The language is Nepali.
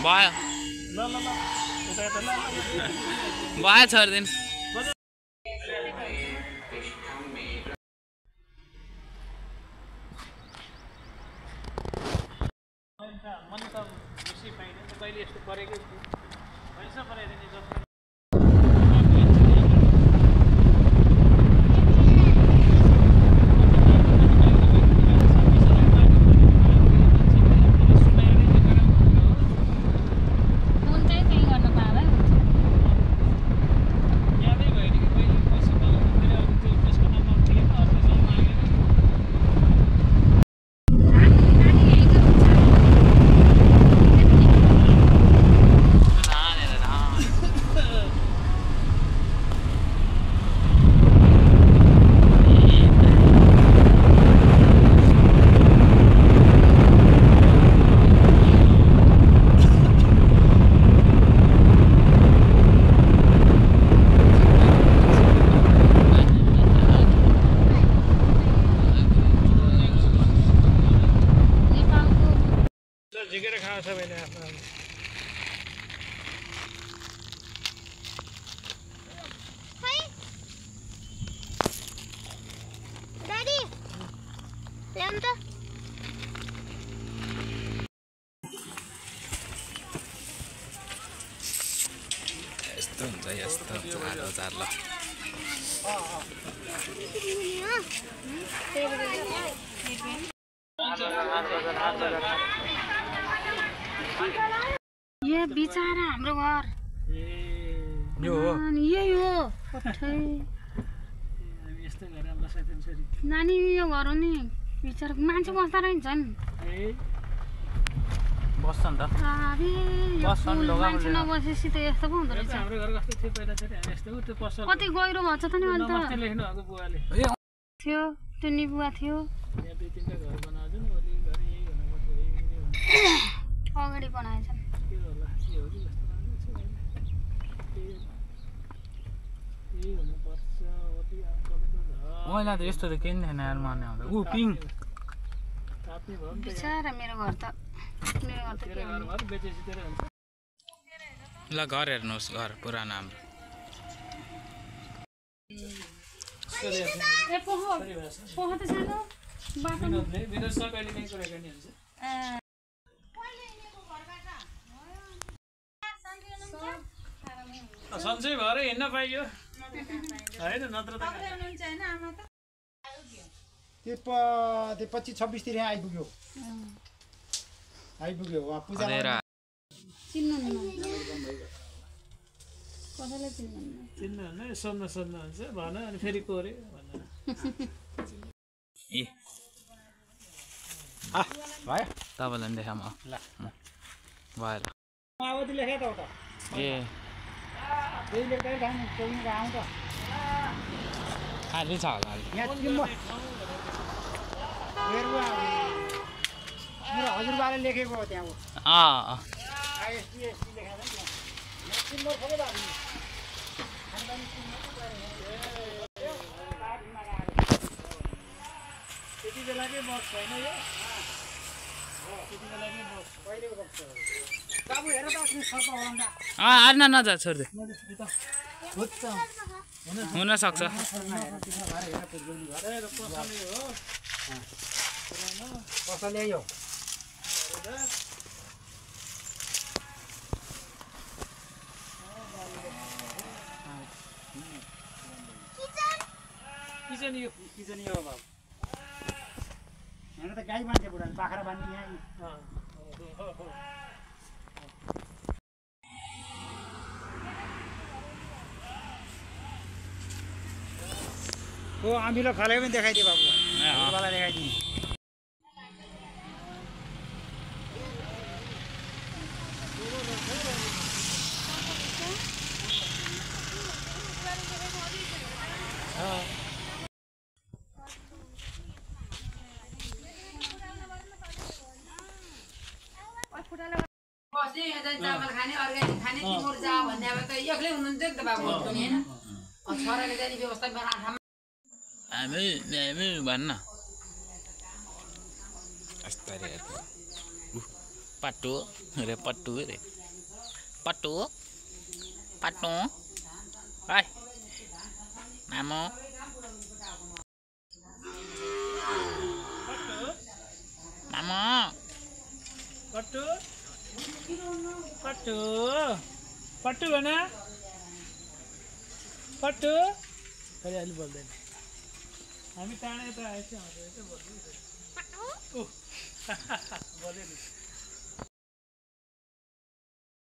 भयो भयो छोडिदिनु मन त बेसी पाइने कहिले यस्तो परेकै छु भन्छ परेन जस्तो झिकेर खान्छ भने आफ्नो Daddy, ल्याउनु त यस्तो हुन्छ आलो चार्लो ये बिचारा हाम्रो घर यो हो यही हो यस्तो गरेर बसाइदिन्छरी नानी यो घर हो नि बिचारा मान्छे बस्दा रहन्छन् बस्छ नि त मान्छे नबसेपछि त यस्तो पो हुँदो रहेछ हाम्रो घर कस्तो थियो पहिला चाहिँ हामी यस्तो त्यो पसल कति गहिरो भन्छ त नि अन्त नमस्ते लेख्नु भएको बुवाले थियो त्यो निबुवा थियो यहाँ दुई तीनटा घर बनाउँछन् ओली घर यही हुनुपर्छ अगाडि बनाएछन् के होला के हो कि जस्तो लाग्दैछ यही हुनुपर्छ ओली अङ्कलको घर पहिला त यस्तो त केही थिएन यार मान्ने आउँदा ऊ पिङ ताप्ने भयो नि त बिचारा मेरो घर त के घर बेचेपछि तेरो हुन्छ ल घर हेर्नुहोस् घर पुरानो हाम्रो ए पोहो त सानो बाटो विनोद सर कहिले काहीँ कुरा गर्ने हुन्छ सन्चै भएर हिँड्न पाइयो होइन नत्र त त्यो 25-26 तिर आइपुग्यो पूजा चिन्नुहुन्न कसैलाई चिन्नुहुन्न चिन्नुहुन्न सोध्न हुन्छ भन अनि फेरि कोरे भन्न ए भयो तपाईँलाई पनि देखाऊँ ल भयो माओवादी लेखे त उता ए त्यही लेख्दै खानु कोही आउँछ खाली छ होला यहाँ चिम्बो मेरो हजुरबाले लेखेको हो त्यहाँ आइएसटी लेखेको छ यहाँ चिम्बो खोले बाबु त्यति बेलाकै बक्स होइन यो त्यति बेलाकै बक्स पहिलेको बक्स बाबु हेर त अस्ति सर्प होला हार्न नजा छोड्दे हुन सक्छ कसले यो किचन यो बाबु यहाँ त गाई मान्छे बुढा बाख्रा बाँध्ने यहाँ ओ अमिलो फलेको पनि देखाइदियो बाबु हजुरबालाई देखाइदिनु चामल खाने अर्ग्यानिक खाने तिम्रो जा भन्ने अब त एक्लै हुनुहुन्थ्यो नि त बाबु पनि हैन छोराले जाने व्यवस्था हामी भन्न पट्टु रे पट्टु रे पट्टु पट्टु है मामु मामु पट्टु पट्टु पट्टु भन पट्टु खै अलि बोल्दैन हामी टाढा यता आएछ बोल्यो नि